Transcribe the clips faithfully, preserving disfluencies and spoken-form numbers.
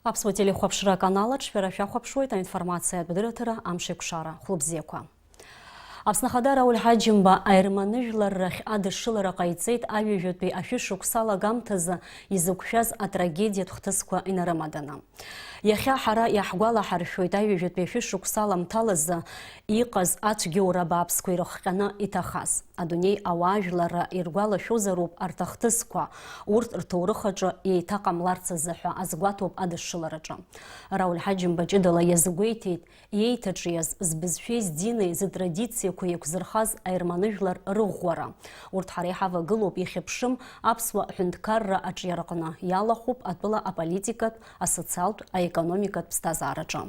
Аԥсуа телехәаԥшра аканал аҿы шәара шәахәаԥшуеит аинформациатә дырраҭара Амшеикәшара. Хәлыбзиақәа. Аԥсны Ахада Рауль Ҳаџьымба аерман ыжәлар рахь адышшылара ҟаиҵеит аҩажәатәи ашәышықәса алагамҭазы изықәшәаз атрагедиатә хҭысқәа инарымаданы. Иахьа ҳара иаҳгәалаҳаршәоит аҩажәатәи ашәышықәса аламҭалазы иҟаз ацәгьоура бааԥсқәа ирыхҟьаны иҭахаз. Адунеи ауаажәларра иргәалашәозароуп арҭ ахҭысқәа, урҭ рҭоурых аҿы еиҭаҟамларц азыҳәа азгәаҭоуп адышшылараҿы. Рауль Ҳаџьымба ҷыдала иазгәеиҭеит, иеиҭаҿиаз, збызшәеи здинеи зытрадициақәеи еиқәзырхаз аерман ыжәлар рыӷәӷәара. Урҭ ҳара иҳавагылоуп, ихьыԥшым аԥсуа ҳәынҭқарра аҿиараҟны, иалахәуп атәыла аполитикатә, асоциалтә, аекономикатә ԥсҭазаараҿы.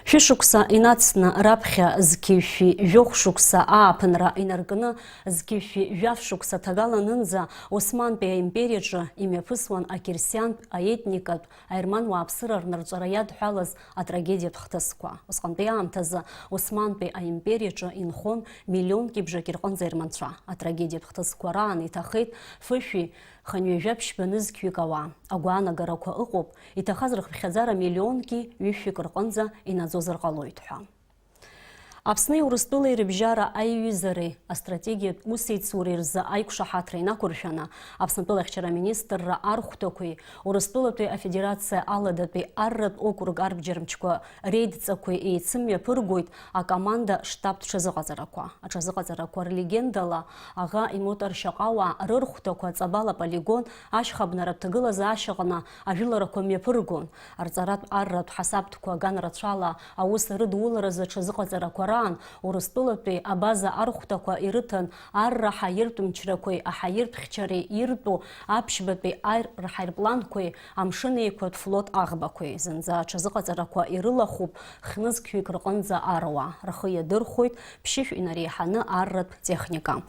Шәышықәса инацны раԥхьа зқьи жәшәи жәохә шықәса ааԥынра инаркны, зқьи жәшәи жәаф шықәса ҭагаланынӡа Османтәи аимпериаҿы имҩаԥысуан ақьырсиантә, аетникатә, аерман уааԥсыра рнырҵәара иадҳәалаз атрагедиатә хҭысқәа. Усҟантәи аамҭазы Османтәи аимпериаҿы инхон миллионки бжаки рҟынӡа аерманцәа. Атрагедиатә хҭысқәа раан иҭахеит фышәи хынҩажәа ԥшьба нызқьҩык ауаа. Агәаанагарақәа ыҟоуп, иҭахаз рыхыԥхьаӡара миллионки ҩышәҩык рҟынӡа инаӡозар ҟалоит ҳәа. Аԥсни Урыстәылеи рыбжьара аиҩызареи астратегиатә усеицуреи рзы аиқәшаҳаҭра инақәыршәаны, Аԥснытәыла ахьчара аминистрра архәҭақәеи Урыстәылатәи Афедерациа аладатәи арратә округ арбџьармчқәа реидҵақәеи еицымҩаԥыргоит акоманда-штабтә ҽазыҟаҵарақәа. Аҽазыҟаҵарақәа рлегендала аӷа имотор шьаҟауаа рырхәҭақәа Ҵабал аполигон ашьха абнаратә ҭагылазаашьаҟны ажәыларақәа мҩаԥыргон. Арҵаратә арратә ҳасабтәқәа аганрацәала аус рыдуларазы аҽазыҟаҵарақәа раан Урыстәылатәи абаза архәҭақәа ирыҭан арра ҳаиртә мчрақәеи аҳаиртә хьчареи иртәу аԥшьбатәи аир рҳаирпланқәеи амшын еиқәатә флот аӷбақәеи. Зынӡа аҽазыҟаҵарақәа ирылахәуп хнызқьҩык рҟынӡа аруаа, рхы иадырхәоит ԥшьышә инареиҳаны арратә техника.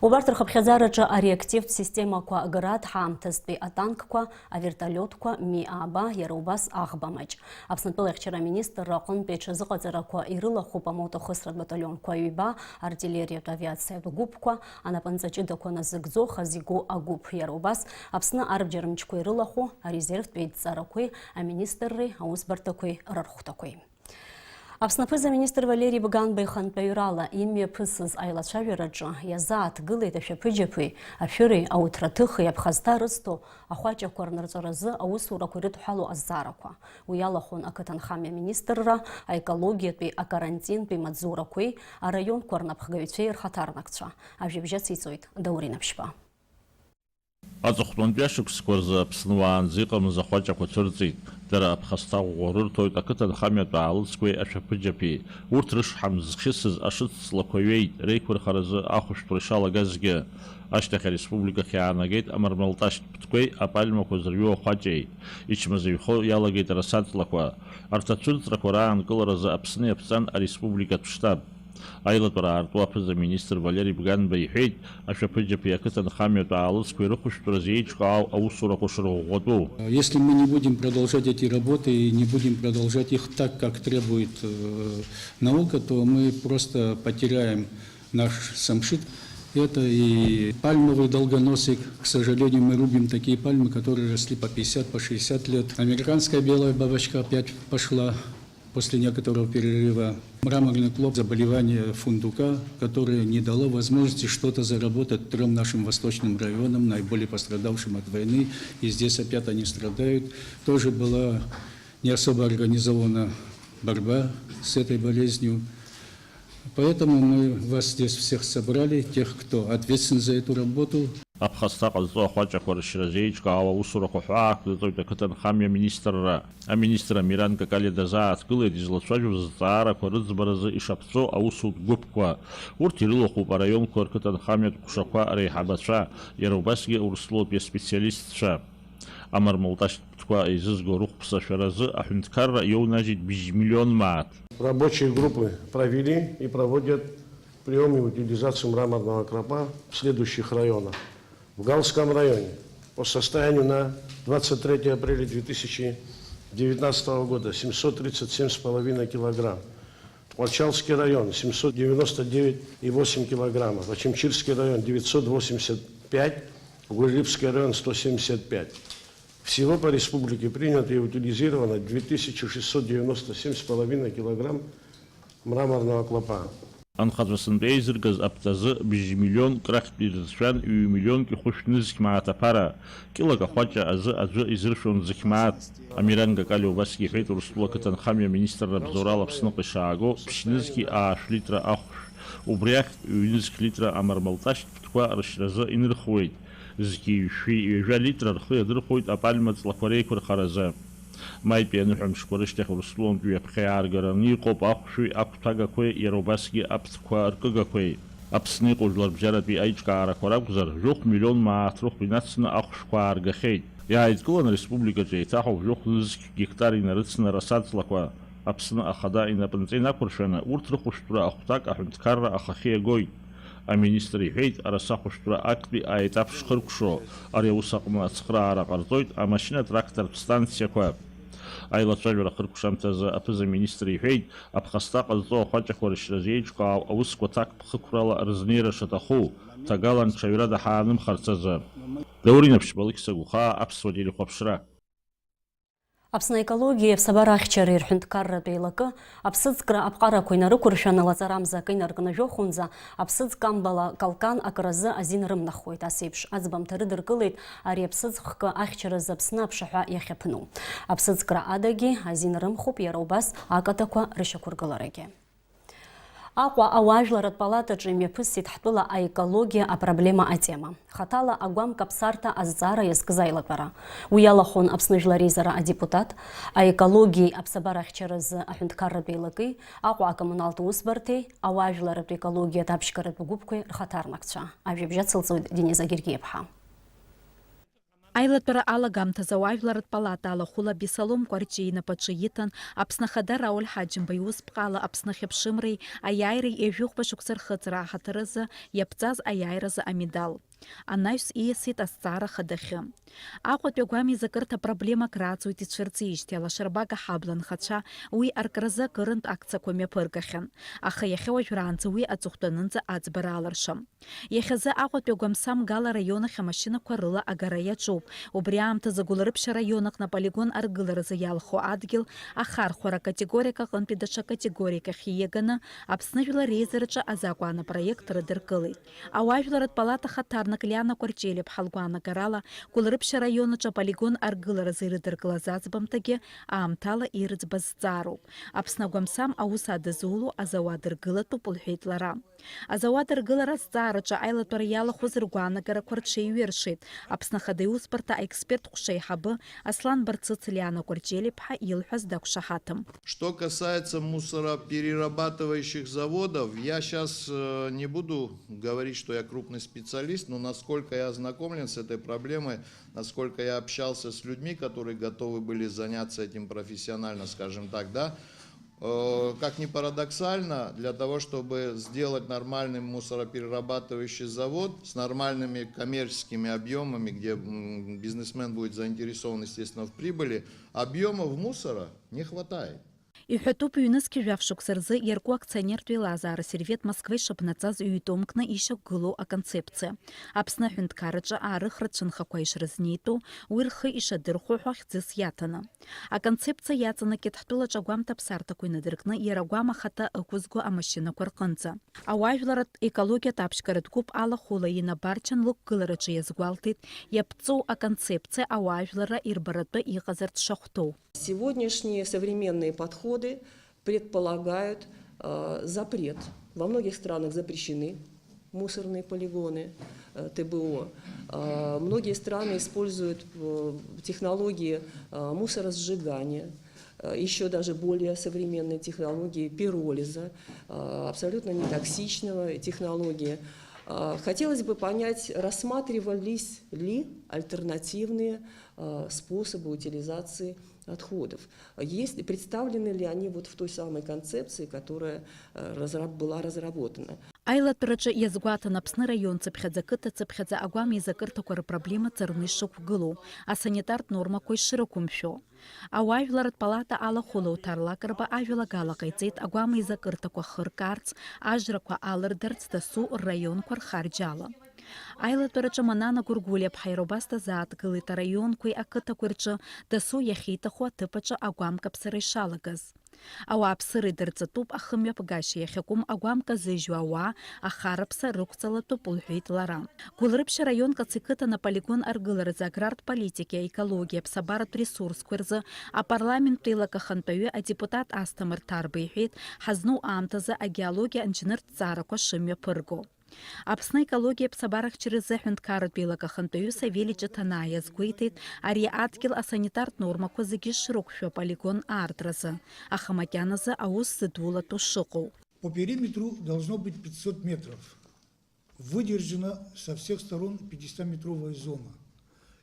Убарҭ рхыԥхьаӡараҿы ареактивтә системақәа Град ҳаамҭазтәи атанкқәа, авертолиотқәа, Ми ааба, иара убас аӷба маҷ. Аԥснытәыла ахьчара аминистрра аҟынтәи аҽазыҟаҵарақәа ирылахәуп амотохысратә баталионқәа ҩба, артиллериатә авиациатә гәыԥқәа, анапынҵа ҷыдақәа назыгӡо хазиго агәыԥ, иара убас Аԥсны арбџьармчқәа ирылахәу арезервтә еидҵарақәеи аминистрреи аусбарҭақәеи рырхәҭақәеи. Аԥсны аԥыза-министр Валери Бганба ихантәаҩрала имҩаԥысыз аилацәажәараҿы иазааҭгылеит ашәаԥыџьаԥи ашәыреи ауҭраҭыхи аԥхасҭа рызҭо ахәаҷақәа рнырҵәаразы аусурақәа ирыдҳәалоу азҵаарақәа. Уи иалахәын ақыҭанхамҩа аминистрра, аекологиатәи, акарантинтәи маҵзурақәеи араионқәа рнапхгаҩцәеи рхаҭарнакцәа. Ажәабжь ациҵоит Даур Инаԥшьба. Аҵыхәтәантәи ашықәсқәа рзы Аԥсны уаанӡа иҟамыз ахәаҷақәа цәырҵит. Дара аԥхасҭа ӷәӷәа рырҭоит ақыҭанхамҩатә аалыҵқәеи ашәаԥыџьаԥи. Урҭ рышҳам зхьысыз ашыцҵлақәа ҩеит, реиқәырхаразы ахәышәтәра ишалагазгьы. Ашьҭахь ареспубликахь иаанагеит амармалташьтә ԥҭқәеи апальмақәа зырҩуа ахәаҷеи. Ичмазаҩхо иалагеит арасаҵлақәа. Арҭ ацәырҵрақәа раанкыларазы Аԥсны иаԥҵан ареспубликатә штаб. Аилатәара аарту аԥыза-министр Валери Бганба иҳәеит, ашәаԥыџьаԥи ақыҭанхамҩатә аалыҵқәеи рыхәышәтәразы еиҿкаау аусурақәа шырӷәӷәатәу. Если мы не будем продолжать эти работы и не будем продолжать их так, как требует, э, наука, то мы просто потеряем наш самшит. Это и пальмовый долгоносик. К сожалению, мы рубим такие пальмы, которые росли по пятьдесят, по шестьдесят лет. Американская белая бабочка опять пошла после некоторого перерыва. Мраморный клоп, заболевание фундука, которое не дало возможности что-то заработать трём нашим восточным районам, наиболее пострадавшим от войны. И здесь опять они страдают. Тоже была не особо организована борьба с этой болезнью. Поэтому мы вас здесь всех собрали, тех, кто ответственен за эту работу. Аԥхасҭа ҟазҵо ахәаҷақәа рышьразы еиҿкаау аусурақәа ҳәаа ақәнаҵоит ақыҭанхамҩа аминистрра. Аминистр Амиран Какалиа дазааҭгылеит излацәажәоз азҵаарақәа рыӡбаразы ишаԥҵәо аусутә гәыԥқәа. Урҭ ирылахәуп араионқәа рқыҭанхамҩатә ҟәшақәа реиҳабацәа, иара убасгьы Урыстәылатәи аспециалистцәа. Амармалташьтә ԥҭқәа еизызго рыхәԥсашәаразы аҳәынҭқарра иоунажьит быжь миллион мааҭ. Рабочие группы провели и проводят приём и утилизацию мраморного клопа в следующих районах. В Галском районе по состоянию на двадцать третье апреля две тысячи девятнадцатого года семьсот тридцать семь с половиной килограмм. Тҟәарчалский район семьсот девяносто девять и восемь килограммов, Очамчырский район девятьсот восемьдесят пять, Гурьевский район сто семьдесят пять. Всего по республике принято и утилизировано две тысячи шестьсот девяносто семь с половиной килограмм мраморного клопа. Анхацәа сынтәа еизыргаз аԥҵазы бжь миллионк рахьтә ирызшәан, ҩ-миллионк ихәышә нызқь мааҭ аԥара, кьылак ахәаҷа азы аӡәы изыршәон зқь мааҭ. Амиран Гакалиа убасгьы иҳәеит, Урыстәыла ақыҭанхамҩа аминистрра абзоурала Аԥсныҟа ишааго, ԥшь нызқьи аашә литра ахәшә, убри ахьтә ҩ-нызқь литра амармалташьтә фтәқәа рышьразы инырхуеит. Зқьи ҩшәи ҩажәа литра рхы иадырхәоит апальма ҵлақәа реиқәырхаразы. Маитәи аныҳәамшқәа рышьҭахь Урыстәылантә ҩаԥхьа иааргараны иҟоуп ахәшәи ақәҭәагақәеи, иара убасгьы аԥҭқәа ркыгақәеи. Аԥсны иҟоу жәларбжьаратәи аиҿкаарақәа ракәзар, жәохә миллион мааҭ рыхә инацны ахәшәқәа ааргахьеит. Иааидкыланы ареспубликаҿы еиҭаҳауп жәохә нызқь гектар инарыцны арасаҵлақәа. Аԥсны Ахада инапынҵа инақәыршәаны, урҭ рыхәышәтәра ахәҭак аҳәынҭқарра ахахьы иагоит. Аминистр иҳәеит, араса ахәышәтәра актәи аетап шхыркәшо, ари аус аҟны ацхыраара ҟарҵоит амашьына-трактортә станциақәа. Аилацәажәара ахыркәшамҭазы аԥыза-министр иҳәеит, аԥхасҭа ҟазҵо ахәаҷақәа рышьразы еиҿкаау аусқәа ҭакԥхықәрала рызнеира шаҭаху, ҭагалан ҽаҩрада ҳаанымхарц азы. Даур Инаԥшьба, Алықьса Гәхаа, Аԥсуа телехәаԥшра. Аԥсны аекологиеи аԥсабара ахьчареи рҳәынҭқарратә еилакы аԥсыӡкра аԥҟарақәа инарықәыршәаны лаҵарамза акы инаркны жәохәынӡа аԥсыӡ камбала Калкан акразы азин рымнахуеит. Ас еиԥш аӡбамҭа рыдыркылеит ари аԥсыӡ хкы ахьчаразы Аԥсны аԥшаҳәа иахьаԥну. Аԥсыӡкра адагьы азин рымхуп иара убас акатақәа рышьақәыргыларагьы. Аҟәа ауаажәларратә палатаҿы имҩаԥысит ҳтәыла аекологиа апроблема атема. Хаҭала агәам каԥсарҭа азҵаара иазкыз аилатәара. Уи иалахәын Аԥсны Жәлар Реизара адепутат, аекологиеи аԥсабара ахьчаразы аҳәынҭқарратә еилаки, Аҟәа акоммуналтә усбарҭеи, ауаажәларратә екологиатә аԥшьгаратә гәыԥқәеи рхаҭарнакцәа. Ажәабжь ацылҵоит Дениза Гергиаԥҳа. Аилатәара алагамҭазы ауаажәларратә палата алахәыла Бесалом Кәарҷиа инапаҿы иҭан Аԥсны Ахада Рауль Ҳаџьымба иусԥҟала Аԥсны ахьыԥшымреи аиааиреи ҩажәихәба шықәса рхыҵра аҳаҭыр азы иаԥҵаз аиааиразы амедал. Анаҩс ииасит азҵаара хадахьы. Аҟәатәи агәам еизакырҭа проблемак рааӡоит ицәырҵижьҭеи алашарбага ҳабла анхацәа уи аркразы акырынтә акциақәа мҩаԥыргахьан, аха иахьа уажәраанӡа уи аҵыхәтәанынӡа аӡбара аларшам. Иахьазы Аҟәатәи агәамсам Гала араион ахь амашьынақәа рыла агара иаҿуп. Убри аамҭазы Гәылрыԥшь араион аҟны аполигон аргыларазы иалху адгьыл ахархәара акатегориак аҟынтәи даҽа категориак ахь ииаганы Аԥсны Жәлар Реизараҿы азакәан апроект рыдыркылеит. Ауаажәларратә палата хаҭарнак Лиана Кәарҷелиаԥҳа лгәаанагарала, Гәылрыԥшь араион аҿы аполигон аргыларазы ирыдыркылаз аӡбамҭагьы аамҭала ирыӡбаз зҵаароуп. Аԥсны агәамсам аус адызуло азауад ргылатәуп, лҳәеит лара. Азауад аргылара азҵаараҿы аилатәара иалахәыз ргәаанагарақәа рҽеиҩыршеит Аԥсны Ахада Иусбарҭа аексперт ҟәша аиҳабы Аслан Барцыц Лиана Кәарҷелиаԥҳа илҳәаз дақәшаҳаҭым. Что касается мусороперерабатывающих заводов, я щас, э, не буду говорить, что я крупный специалист, но насколько я ознакомлен с этой проблемой, насколько я общался с людьми, которые готовы были заняться этим профессионально, скажем так, да, Э, как ни парадоксально, для того, чтобы сделать нормальный мусороперерабатывающий завод с нормальными коммерческими объёмами, где, м, бизнесмен будет заинтересован, естественно, в прибыли, объёмов мусора не хватает. Иҳәатәуп, ҩнызқьи жәаф шықәса рзы иарку акционертә еилазаара сервет Москва ишаԥнаҵаз ҩ-томкны ишьақәгылоу аконцепциа. Аԥсны аҳәынҭқарраҿы аарыхра цәынхақәа ишрызнеитәу, уи рхы ишадырхәо ҳәа хьӡыс иаҭаны. Аконцепциа иаҵанакит ҳтәылаҿы агәамҭа аԥсарҭақәа инадыркны, иара агәам ахаҭа ықәызго амашьынақәа рҟынӡа. Ауаажәларратә екологиатә аԥшьгаратә гәыԥ алахәыла Инна Барчан лықәгылараҿы иазгәалҭеит, иаԥҵоу аконцепциа ауаажәларра ирбаратәы иҟазарц шахәҭоу. Сегодняшние современные подходы предполагают, э, запрет. Во многих странах запрещены мусорные полигоны, э, Т Б О. Э, многие страны используют, э, технологии, э, мусоросжигания, э, ещё даже более современные технологии пиролиза, э, абсолютно нетоксичного технологии. Э, хотелось бы понять, рассматривались ли альтернативные, э, способы утилизации отходов. Есть, представлены ли они вот в той самой концепции, которая, э, разраб-, была разработана? Аилатәараҿы иазгәаҭан Аԥсны раион цыԥхьаӡа, қыҭа цыԥхьаӡа агәам еизакырҭақәа рыпроблема ҵарны ишықәгылоу, асанитартә нормақәа ишрықәымшәо. Ауаажәларратә палата алахәыла Оҭар Лакрба ажәалагала ҟаиҵеит агәам еизакырҭақәа хыркаарц, ажрақәа алырдарц дасу рраионқәа рхарџь ала. Аилатәараҿы Манана Гәыргәлиаԥҳа иара убас дазааҭгылеит араионқәеи ақыҭақәеи рҿы дасу иахьиҭаху аҭыԥ аҿы агәамкаԥсара ишалагаз. Ауааԥсыра идырҵатәуп ахымҩаԥгашьа иахьакәым агәамка зыжьуа ауаа ахараԥса рықәҵалатәуп, лҳәеит лара. Гәылрыԥшь араион Каци қыҭан аполигон аргыларазы аграртә политикеи аекологиеи аԥсабаратә ресурсқәеи рзы апарламенттә еилак ахантәаҩы адепутат Асҭамыр Ҭарба иҳәеит, ҳазну аамҭазы агеологиа анџьныртә ҭҵаарақәа шымҩаԥырго. Аԥсны аекологиа аԥсабарахьчаразы аҳәынҭқарратә еилак ахантәаҩы Савели Ҷыҭанаа иазгәеиҭеит, ари адгьыл асанитартә нормақәа зегьы шрықәшәо аполигон аартразы, аха макьаназы аус зыдулатәу шыҟоу. По периметру должно быть пятьсот метров. Выдержана со всех сторон пятистаметровая зона.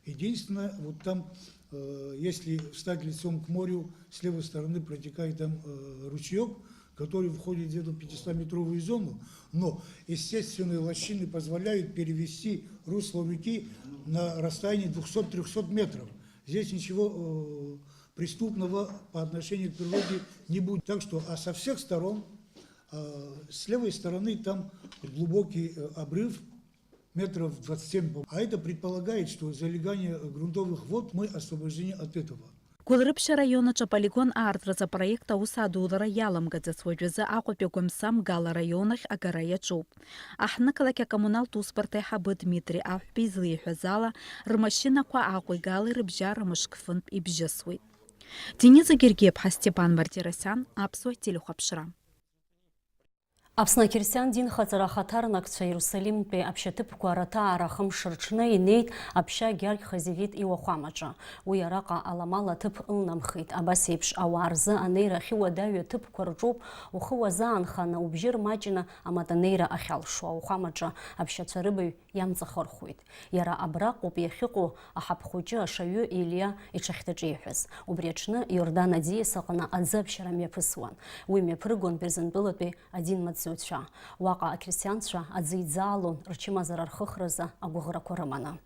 Единственное, вот там, э, если встать лицом к морю, с левой стороны протекает там, э, ручеёк, который входит в эту пятистаметровую зону, но естественные лощины позволяют перевести русло реки на расстоянии двухсот-трёхсот метров. Здесь ничего, э, преступного по отношению к природе не будет. Так что, а со всех сторон, э, с левой стороны там глубокий, э, обрыв, метров двадцать семь, по-, а это предполагает, что залегание грунтовых вод, мы освобождены от этого. Гәылрыԥшь араион аҿы аполигон аартразы апроект аус адулара иаламгаӡац уажәазы Аҟәатәи агәамсам Гала араион ахь агара иаҿуп. Аҳҭнықалақь акоммуналтә усбарҭа аиҳабы Дмитри Аҳәба излеиҳәаз ала, рмашьынақәа Аҟәеи Галеи рыбжьара мышк фынтә ибжьысуеит. Дениза Гергиаԥҳа, Степан Мартиросиан, Аԥсуа телехәаԥшра. Аԥсны ақьырсиан динхаҵара ахаҭарнакцәа Иерусалимтәи аԥшьаҭыԥқәа раҭаара хымш рҽны инеит аԥшьа Гьаргь Хазевит иуахәамаҿы. Уи араҟа аламала аҭыԥ ылнамхит. Абас еиԥш ауаа рзы анеира ахьыуадаҩу аҭыԥқәа рҿоуп, ухы уазаанханы, убжьы рмаҷны аматанеира ахьалшо ауахәамаҿы аԥшьацәа рыбаҩ иамҵахырхәоит. Иара абраҟоуп иахьыҟоу аҳаԥхәыҷы ашаҩы Елиа иҽахьҭаҿеиҳәаз. Убри аҽны Иордан аӡиас аҟны аӡы аԥшьара мҩаԥысуан. Уи мҩаԥыргон Бырзентәылатәи адинмаҵзуҩцәа. Уаҟа ақьырсианцәа аӡы иӡаалон, рчымазара рхыхразы агәыӷрақәа рыманы.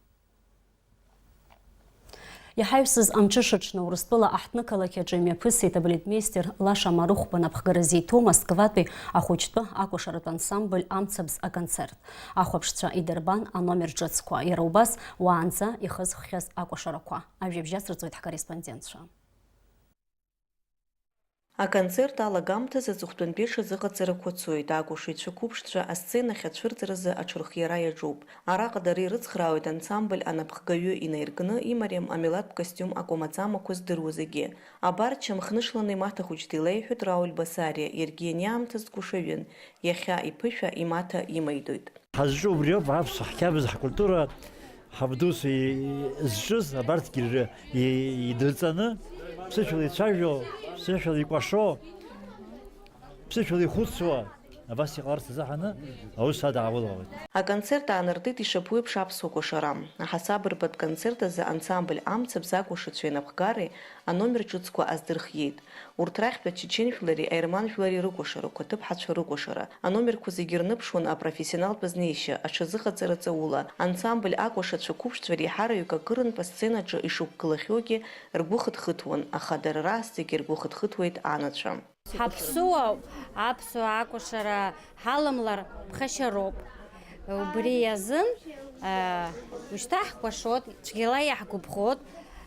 Иҳаҩсыз амҽышаҽны Урыстәыла аҳҭнықалақь аҿы имҩаԥысит абалетмеистер Лаша Марыхәба напхгара зиҭо Москватәи ахәыҷтәы акәашаратә ансамбль Амцабз аконцерт. Ахәаԥшцәа идырбан аномер ҿыцқәа, иара убас уаанӡа ихызххьаз акәашарақәа. Ажәабжь ацырҵоит ҳкорреспондентцәа. Аконцерт алагамҭазы аҵыхәтәантәи аҽазыҟаҵарақәа цоит, акәашаҩцәа қәыԥшцәа асценахь ацәырҵразы аҽырхиара иаҿуп. Араҟа дара ирыцхраауеит ансамбль анапхгаҩы инаиркны имариам амилаҭтә костиум акәамаҵамақәа здыруа зегьы. Абар, чамхнышланы имаҭа хәыҷ дилеиҳәоит Рауль Басариа, иаргьы ианиаамҭаз дкәашаҩын, иахьа иԥышәа имаҭа имаидоит. Ҳазҿу убриоуп, аԥсуа ҳқьабз, ҳкультура, ҳабдуцәа и-, зҿыз абарҭгьы ры-, и-, идырҵаны, ԥсышәала ицәажәо, ԥсышәала икәашо, ԥсышәала ихәыцуа, абас иҟаларц азыҳәаны аус адаҳулауеит. Аконцерт аанартит ишаԥу еиԥш аԥсуа кәашара. Аҳасабырбатә концерт азы ансамбль Амцабз акәашацәеи анапхгареи аномер ҿыцқәа аздырхиеит. Урҭ рахьтә ачечен жәлари аерман жәлари рыкәашарақәа, аҭыԥҳацәа рыкәашара, аномерқәа зегьы рныԥшуан апрофессионалтә азнеишьа, аҽазыҟаҵара ҵаула. Ансамбль акәашацәа қәыԥшцәа реиҳараҩык акырынтә асценаҿы ишықәгылахьоугьы ргәы хыҭхыҭуан, аха дара раасҭагьы ргәы хыҭхыҭуеит анацәа. Ҳаԥсуа, аԥсуа акәашара ҳаламлар ԥхашьароуп. Убри азын, а, ушьҭа ҳкәашот, цәгьала иаҳгәаԥхот,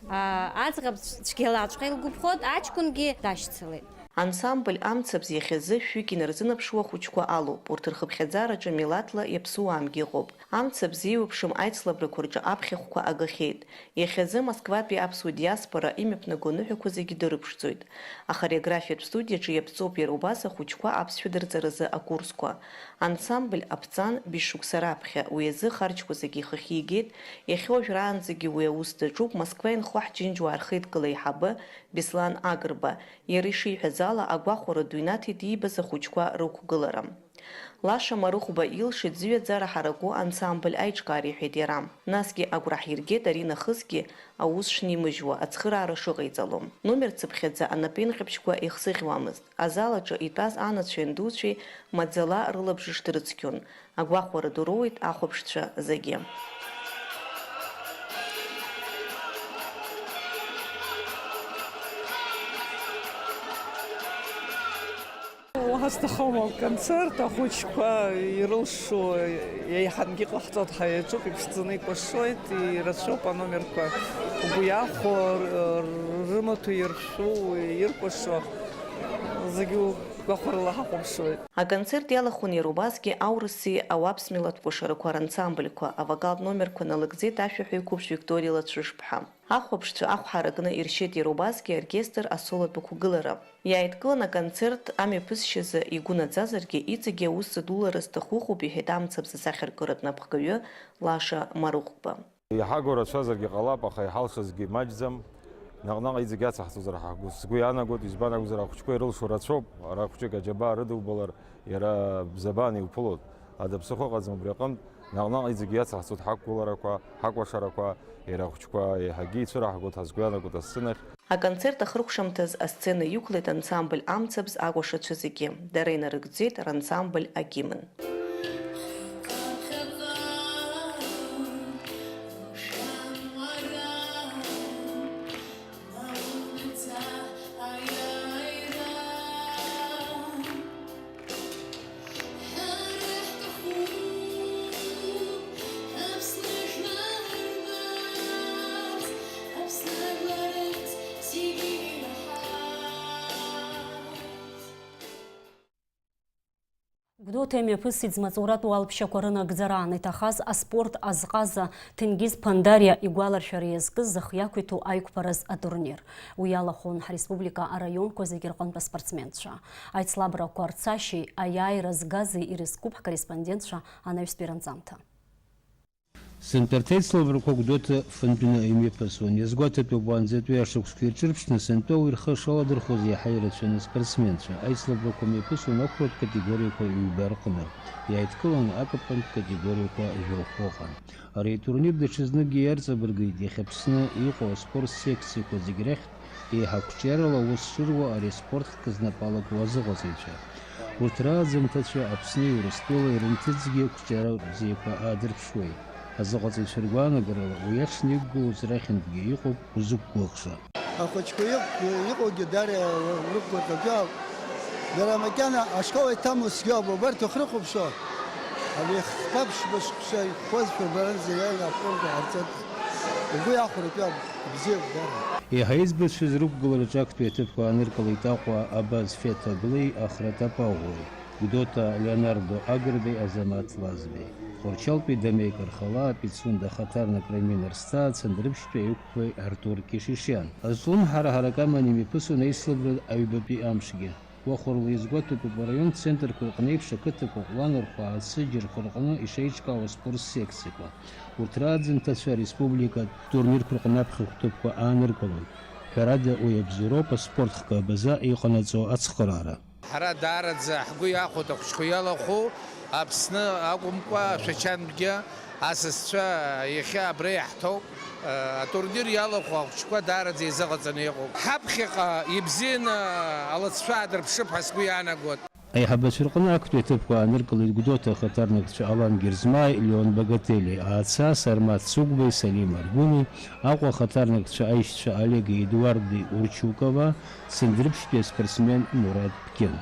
а, аӡӷаб цәгьалаҵәҟьа илгәаԥхот, аҷкәынгьы дашьцылеит. Ансамбль Амцабз иахьазы шәҩык инарзынаԥшуа ахәыҷқәа алоуп. Урҭ рхыԥхьаӡараҿы милаҭла иаԥсуаангьы ыҟоуп. Амцабз еиуеиԥшым аицлабрақәа рҿы аԥхьахәқәа агахьеит. Иахьазы Москватәи аԥсуа диаспора имҩаԥнаго аныҳәақәа зегьы дырыԥшӡоит. Ахореографиатә студиаҿы иаԥҵоуп иара убас ахәыҷқәа аԥсшәа дырҵаразы акурсқәа. Ансамбль аԥҵан быжьшықәса раԥхьа, уи азы ахарџьқәа зегьы ихахьы игеит, иахьа уажәраанӡагьы уи аус даҿуп, Москва инхо ҳџьынџьуаа рхеидкыла аиҳабы Беслан Агрба, иара ишиҳәаз ала, агәахәара ду инаҭеит иибаз ахәыҷқәа рықәгылара. Лаша Марыхәба илшеит зыҩаӡара ҳараку ансамбль аиҿкаара, иҳәеит иара. Насгьы агәра ҳиргеит ари нахысгьы аус шнимыжьуа, ацхыраара шыҟаиҵало. Номер цыԥхьаӡа анапеинҟьабжьқәа еихсыӷьуамызт. Азал аҿы итәаз анацәеи андуцәеи маӡала рылабжыш дрыцқьон. Агәахәара ду роуеит ахәаԥшцәа зегьы. Ҳазҭахым аконцерт, ахәыҷқәа ирылшо еиҳангьы ҟаҳҵоит, ҳәа иаҿуп, иԥшӡаны икәашоит, ирацәоуп аномерқәа. Угәы иахәо, р-, рымаҭәа иршәу, иркәашо, зегьы угәахәарыла ҳахәаԥшуеит. Аконцерт иалахәын иара убасгьы аурыси ауаԥс милаҭ кәашарақәа рансамбльқәа, авокалтә номерқәа налыгӡеит ашәаҳәаҩ қәыԥш Викториа Лацәышԥҳа. Ахәаԥшцәа ахә ҳаракны иршьеит иара убасгьы аоркестр асолотә ықәгылара. Иааидкылан аконцерт амҩаԥысшьазы игәы наӡазаргьы, иҵегьы аус зыдулара зҭаху ыҟоуп, иҳәеит амцабз асахьаркыратә напхгаҩы Лаша Марыхәба. Иҳаго рацәазаргьы ҟалап, аха иҳалшазгьы маҷӡам. Наҟ-наҟ иҵегь иацаҳҵозар ҳәа ҳгәы, сгәы иаанагоит, избан акәзар, ахәыҷқәа ирылшо рацәоуп, ара ахәыҷык аџьабаа рыдубалар, иара бзабан иуԥылоит. Ада ԥсыхәа ыҟаӡам убри аҟынтә, наҟ-наҟ иҵегь иацаҳҵоит ҳақәгыларақәа, ҳакәашарақәа, иара ахәыҷқәа еиҳагьы ицәыраҳгоит ҳәа сгәы иаанагоит асценахь. Аконцерт ахыркәшамҭаз асцена иқәлеит ансамбль амцабз акәашацәа зегьы. Дара инарыгӡеит рансамбль агимн. Гәдоуҭа имҩаԥысит змаҵуратә уалԥшьақәа рынагӡараан иҭахаз аспорт азҟаза Ҭенгиз Ԥандариа игәаларшәара иазкыз зых иақәиҭу аиқәԥараз атурнир. Уи иалахәын ҳреспублика араионқәа зегьы рҟынтә аспортсменцәа. Аицлабрақәа рцашьеи аиааира згази ирызкуп ҳкорреспондентцәа анаҩстәи ранҵамҭа. Сынтәа арҭ аицлабрақәа Гәдоуҭа фынтәны имҩаԥысуан. Иазгәаҭатәуп, уаанӡатәи ашықәсқәа ирҿырԥшны сынтәа уи рхы шаладырхәыз иаҳа ирацәаны аспортсменцәа. Аицлабрақәа мҩаԥысуан ақәратә категориақәа ҩба рҟны. Иааидкыланы акапантә категориақәа жәохә ыҟан. Ари атурнир даҽазныкгьы иарҵабыргит иахьа Аԥсны иҟоу аспорт секциақәа зегь рахьтә еиҳа қәҿиарала аус шыруа ари аспорт хкы знапы алаку азыҟаҵаҩцәа. Урҭ рааӡамҭацәа Аԥсни Урыстәылеи рынҭыҵгьы қәҿиара бзиақәа аадырԥшуеит. Азыҟаҵаҩцәа ргәаанагарала, уи аҽны иқәгылоу ҵрахьынтәгьы иҟоуп узықәгәыӷша. Ахәыҷқәа иҟ-, иҟоугьы дара рықәгәырӷьаҿы ауп. Дара макьана ашкол иҭамло цәгьоуп, убарҭ уахьрыхәаԥшуа, абри хԥа-ԥшьба шықәса иқәԥозшәа убаранӡа иааины афронт иҟарҵоит. Угәы иахәаратәы абзиа убар. Еиҳа избацәаз рықәгылараҿы актәи аҭыԥқәа ааныркылеит Аҟәа Абаз Феҭа Глеи Ахра Тапаӷәреи, Гәдоуҭа Леонардо Агрбеи Азамаҭ Лазбеи, Тҟәарчалтәи Дамеи Кархалаа, Пицунда ахаҭарнак Рамин Арсҭаа, Цандрыԥшьтәи аиқәԥаҩ Артур Кишишиан. Азҿлымҳара ҳарак аманы имҩаԥысуан аицлабра аҩбатәи амшгьы. Уахәарыла иазгәаҭатәуп араион центрқәа рҟны еиԥш ақыҭақәа ҟәланырхәа ацыџьарқәа рҟны ишеиҿкаау аспорт секциақәа. Урҭ рааӡамҭацәа ареспубликатә турнирқәа рҟны аԥхьахә ҭыԥқәа ааныркылоит. Ҳәарада, уи абзоуроуп аспорт хкы абаза иҟанаҵо ацхыраара. Ҳара даараӡа ҳгәы иахәоит ахәыҷқәа иалахәу Аԥсны акәымкәа, Шәачантәгьы. Асасцәа иахьа абра иаҳҭоуп. Атурнир иалахәу ахәыҷқәа даараӡа еизыҟаҵаны иҟоуп. Ҳаԥхьаҟа ибзианы алыҵшәа аадырԥшып ҳәа сгәы иаанагоит. Аиҳабацәа рҟны актәи аҭыԥқәа ааныркылеит Гәдоуҭа ахаҭарнакцәа Алан Герзмааи Леон Багателиеи, Аацаа Сармаҭ Цыгәбеи Салим Аргәыни, Аҟәа ахаҭарнакцәа аишьцәа Олеги Едуарди Урчукова, Цандрыԥшьтәи аспортсмен Мурат Ԥкьын.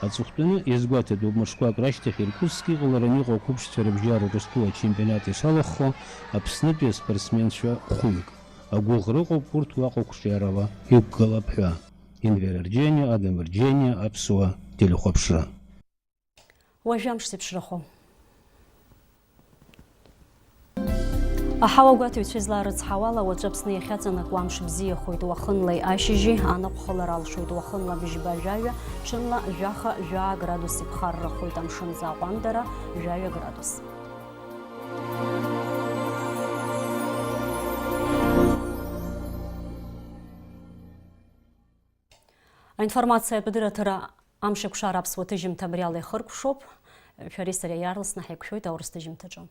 Аҵыхәтәаны иазгәаҭатәуп, мышқәак рашьҭахь Иркутск иҟалараны иҟоу ақәыԥшцәа рыбжьара Урыстәыла ачемпионат ишалахәхо Аԥснытәи аспортсменцәа хәҩык. Агәыӷра ыҟоуп урҭ уаҟа қәҿиарала иқәгылап ҳәа. Енвер Арџьениа, Адам Арџьениа, Аԥсуа телехәаԥшра. Уажәы амш зеиԥшрахо. Аҳауа гәаҭаҩцәа излаарыцҳауала, уаҵәы Аԥсны иахьаҵанакуа амш бзиахоит, уахынлеи ашьыжьи аныҟәхалар алшоит, уахынла быжьба жәаҩа, ҽынла жәаха жәаа градус иԥхаррахоит, амшын аӡы аҟәандара жәаҩа градус. Аинформациатә дырраҭара Амшеикәшара аԥсуа ҭыжьымҭа абри ала ихыркәшоуп. Шәареи сареи иаарласны ҳаиқәшәоит аурыс ҭыжьымҭаҿы.